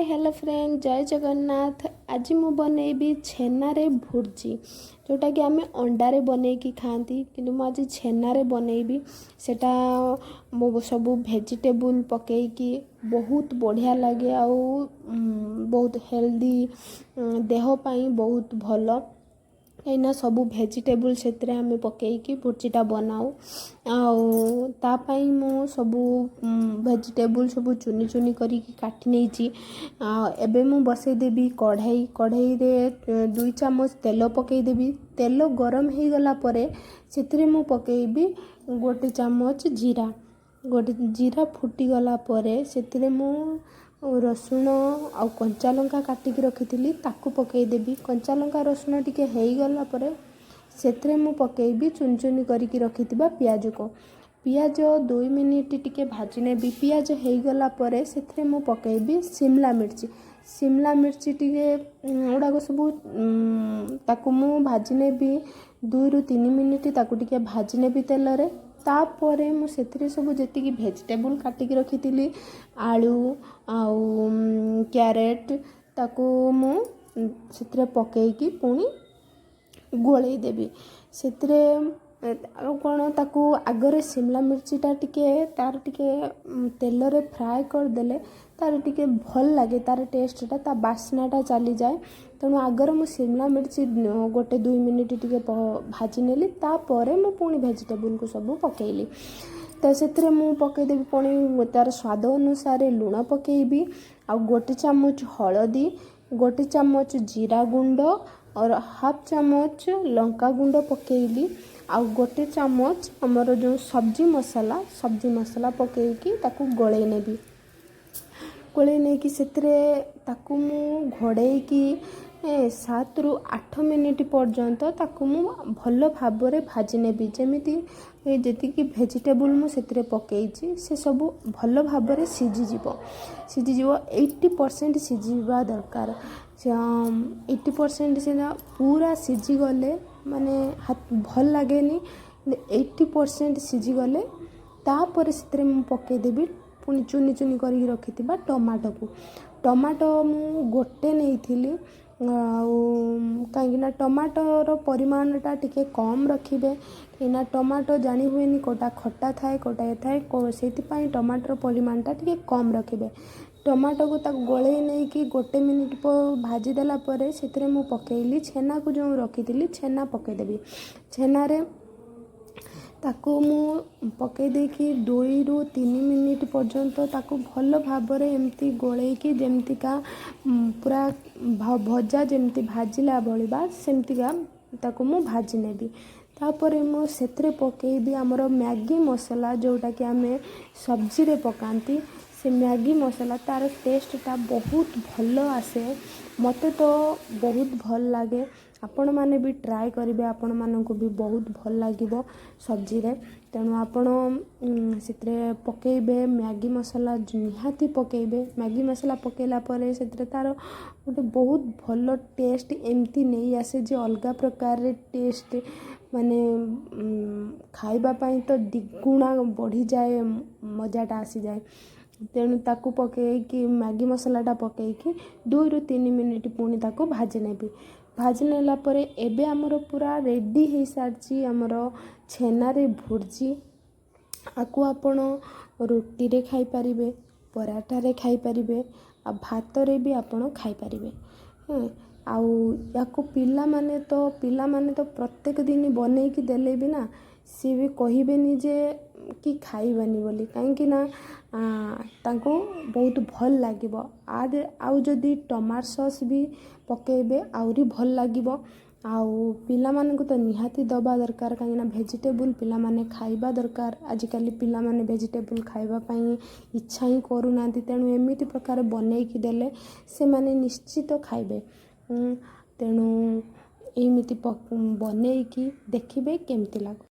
Hello friend, ଜୟ ଜଗନ୍ନାଥ। ଆଜି ମୁଁ ବନେଇବି ଛେନାରେ ଭୁର୍ଜି, ଯେଉଁଟାକି ଆମେ ଅଣ୍ଡାରେ ବନେଇକି ଖାଆନ୍ତି, କିନ୍ତୁ ମୁଁ ଆଜି ଛେନାରେ ବନେଇବି। ସେଇଟା ମୁଁ ସବୁ ଭେଜିଟେବୁଲ୍ ପକେଇକି ବହୁତ ବଢ଼ିଆ ଲାଗେ ଆଉ ବହୁତ ହେଲ୍ଦି, ଦେହ ପାଇଁ ବହୁତ ଭଲ, କାହିଁକିନା ସବୁ ଭେଜିଟେବୁଲ୍ ସେଥିରେ ଆମେ ପକେଇକି ଭୁର୍ଜିଟା ବନାଉ। ଆଉ ତା ପାଇଁ ମୁଁ ସବୁ ଭେଜିଟେବୁଲ୍ ସବୁ ଚୁନି ଚୁନି କରିକି କାଟି ନେଇଛି। ଆଉ ଏବେ ମୁଁ ବସେଇଦେବି କଢ଼େଇ। କଢ଼େଇରେ 2 ଚାମଚ ତେଲ ପକେଇଦେବି। ତେଲ ଗରମ ହେଇଗଲା ପରେ ସେଥିରେ ମୁଁ ପକେଇବି 1 ଚାମଚ ଜିରା। ଗୋଟେ ଜିରା ଫୁଟିଗଲା ପରେ ସେଥିରେ ମୁଁ ରସୁଣ ଆଉ କଞ୍ଚା ଲଙ୍କା କାଟିକି ରଖିଥିଲି, ତାକୁ ପକେଇଦେବି। କଞ୍ଚା ଲଙ୍କା ରସୁଣ ଟିକେ ହେଇଗଲା ପରେ ସେଥିରେ ମୁଁ ପକେଇବି ଚୁନି ଚୁନି କରିକି ରଖିଥିବା ପିଆଜକୁ। ପିଆଜ 2 ମିନିଟ୍ ଟିକେ ଭାଜି ନେବି। ପିଆଜ ହେଇଗଲା ପରେ ସେଥିରେ ମୁଁ ପକେଇବି ସିମଲା ମିର୍ଚି। ସିମଲା ମିର୍ଚି ଟିକେ ଗୁଡ଼ାକ ସବୁ ତାକୁ ମୁଁ ଭାଜି ନେବି 2ରୁ 3 ମିନିଟ୍। ତାକୁ ଟିକେ ଭାଜି ନେବି ତେଲରେ। ତାପରେ ମୁଁ ସେଥିରେ ସବୁ ଯେତିକି ଭେଜିଟେବୁଲ୍ କାଟିକି ରଖିଥିଲି, ଆଳୁ ଆଉ କ୍ୟାରେଟ୍, ତାକୁ ମୁଁ ସେଥିରେ ପକେଇକି ପୁଣି ଗୋଳେଇ ଦେବି ସେଥିରେ। ଆଉ କ'ଣ, ତାକୁ ଆଗରେ ସିମଲା ମିର୍ଚିଟା ଟିକେ ତାର ଟିକେ ତେଲରେ ଫ୍ରାଏ କରିଦେଲେ ତାର ଟିକେ ଭଲ ଲାଗେ, ତାର ଟେଷ୍ଟଟା, ତା ବାସ୍ନାଟା ଚାଲିଯାଏ। ତେଣୁ ଆଗରେ ମୁଁ ସିମଲା ମିର୍ଚି 1-2 ମିନିଟ୍ ଟିକେ ଭାଜି ନେଲି। ତାପରେ ମୁଁ ପୁଣି ଭେଜିଟେବୁଲ୍କୁ ସବୁ ପକେଇଲି। ତ ସେଥିରେ ମୁଁ ପକେଇଦେବି ପୁଣି ତାର ସ୍ୱାଦ ଅନୁସାରେ ଲୁଣ ପକେଇବି ଆଉ 1 ଚାମଚ ହଳଦୀ, 1 ଚାମଚ ଜିରା ଗୁଣ୍ଡ, ହାଫ୍ ଚାମଚ ଲଙ୍କା ଗୁଣ୍ଡ ପକେଇଲି ଆଉ 1 ଚାମଚ ଆମର ଯେଉଁ ସବଜି ମସଲା, ସବଜି ମସଲା ପକେଇକି ତାକୁ ଗୋଳେଇ ନେବି। ଗୋଳେଇ ନେଇକି ସେଥିରେ ତାକୁ ମୁଁ ଘୋଡ଼େଇକି 7ରୁ 8 ମିନିଟ୍ ପର୍ଯ୍ୟନ୍ତ ତାକୁ ମୁଁ ଭଲ ଭାବରେ ଭାଜି ନେବି, ଯେମିତି ଯେତିକି ଭେଜିଟେବୁଲ୍ ମୁଁ ସେଥିରେ ପକେଇଛି, ସେ ସବୁ ଭଲ ଭାବରେ ସିଝିଯିବ। ସିଝିଯିବ, 80% ସିଝିଯିବା ଦରକାର। 80% ସିନା ପୁରା ସିଝିଗଲେ ମାନେ ଭଲ ଲାଗେନି। 80% ସିଝିଗଲେ ତାପରେ ସେଥିରେ ମୁଁ ପକେଇଦେବି ପୁଣି ଚୁନି ଚୁନି କରିକି ରଖିଥିବା ଟମାଟୋକୁ। ଟମାଟୋ ମୁଁ ଗୋଟେ ନେଇଥିଲି, ଆଉ କାହିଁକିନା ଟମାଟୋର ପରିମାଣଟା ଟିକେ କମ୍ ରଖିବେ, କାହିଁକିନା ଟମାଟୋ ଜାଣି ହୁଏନି କେଉଁଟା ଖଟା ଥାଏ, କେଉଁଟା ଇଏ ଥାଏ। ସେଇଥିପାଇଁ ଟମାଟୋର ପରିମାଣଟା ଟିକେ କମ୍ ରଖିବେ। ଟମାଟୋକୁ ତାକୁ ଗୋଳେଇ ନେଇକି 1 ମିନିଟ୍ ଭାଜି ଦେଲା ପରେ ସେଥିରେ ମୁଁ ପକେଇଲି ଛେନାକୁ। ଯେଉଁ ରଖିଥିଲି ଛେନା ପକେଇଦେବି। ଛେନାରେ ତାକୁ ମୁଁ ପକେଇ ଦେଇକି 2ରୁ 3 ମିନିଟ୍ ପର୍ଯ୍ୟନ୍ତ ତାକୁ ଭଲ ଭାବରେ ଏମିତି ଗୋଳେଇକି, ଯେମିତିକା ପୁରା ଭଜା ଯେମିତି ଭାଜିଲା ଭଳି ବା ସେମିତିକା ତାକୁ ମୁଁ ଭାଜି ନେବି। ତାପରେ ମୁଁ ସେଥିରେ ପକେଇବି ଆମର ମ୍ୟାଗି ମସଲା, ଯେଉଁଟାକି ଆମେ ସବଜିରେ ପକାନ୍ତି। ସେ ମ୍ୟାଗି ମସଲା ତା'ର ଟେଷ୍ଟଟା ବହୁତ ଭଲ ଆସେ। ମୋତେ ତ ବହୁତ ଭଲ ଲାଗେ। ଆପଣମାନେ ବି ଟ୍ରାଏ କରିବେ, ଆପଣମାନଙ୍କୁ ବି ବହୁତ ଭଲ ଲାଗିବ ସବଜିରେ। ତେଣୁ ଆପଣ ସେଥିରେ ପକେଇବେ ମ୍ୟାଗି ମସଲା, ନିହାତି ପକେଇବେ। ମ୍ୟାଗି ମସଲା ପକେଇଲା ପରେ ସେଥିରେ ତା'ର ଗୋଟେ ବହୁତ ଭଲ ଟେଷ୍ଟ ଏମିତି ନେଇ ଆସେ ଯେ ଅଲଗା ପ୍ରକାରରେ ଟେଷ୍ଟ, ମାନେ ଖାଇବା ପାଇଁ ତ ଦ୍ୱିଗୁଣା ବଢ଼ିଯାଏ, ମଜାଟା ଆସିଯାଏ। ତେଣୁ ତାକୁ ପକେଇକି, ମ୍ୟାଗି ମସଲାଟା ପକେଇକି 2ରୁ 3 ମିନିଟ୍ ପୁଣି ତାକୁ ଭାଜି ନେବି। ଭାଜି ନେଲା ପରେ ଏବେ ଆମର ପୁରା ରେଡ଼ି ହେଇସାରିଛି ଆମର ଛେନାରେ ଭୁର୍ଜି। ଆକୁ ଆପଣ ରୁଟିରେ ଖାଇପାରିବେ, ପରାଠାରେ ଖାଇପାରିବେ ଆଉ ଭାତରେ ବି ଆପଣ ଖାଇପାରିବେ। ଆଉ ୟାକୁ ପିଲାମାନେ ତ ପ୍ରତ୍ୟେକ ଦିନ ବନେଇକି ଦେଲେ ବି ନା, ସିଏ ବି କହିବେନି ଯେ କି ଖାଇବେନି ବୋଲି, କାହିଁକି ନା ତାଙ୍କୁ ବହୁତ ଭଲ ଲାଗିବ। ଆଉ ଯଦି ଟମାଟୋ ସସ୍ ବି ପକେଇବେ, ଆହୁରି ଭଲ ଲାଗିବ। ଆଉ ପିଲାମାନଙ୍କୁ ତ ନିହାତି ଦେବା ଦରକାର, କାହିଁକିନା ଭେଜିଟେବୁଲ୍ ପିଲାମାନେ ଖାଇବା ଦରକାର। ଆଜିକାଲି ପିଲାମାନେ ଭେଜିଟେବୁଲ୍ ଖାଇବା ପାଇଁ ଇଚ୍ଛା ହିଁ କରୁନାହାନ୍ତି। ତେଣୁ ଏମିତି ପ୍ରକାର ବନେଇକି ଦେଲେ ସେମାନେ ନିଶ୍ଚିତ ଖାଇବେ। ତେଣୁ ଏମିତି ବନେଇକି ଦେଖିବେ କେମିତି ଲାଗେ।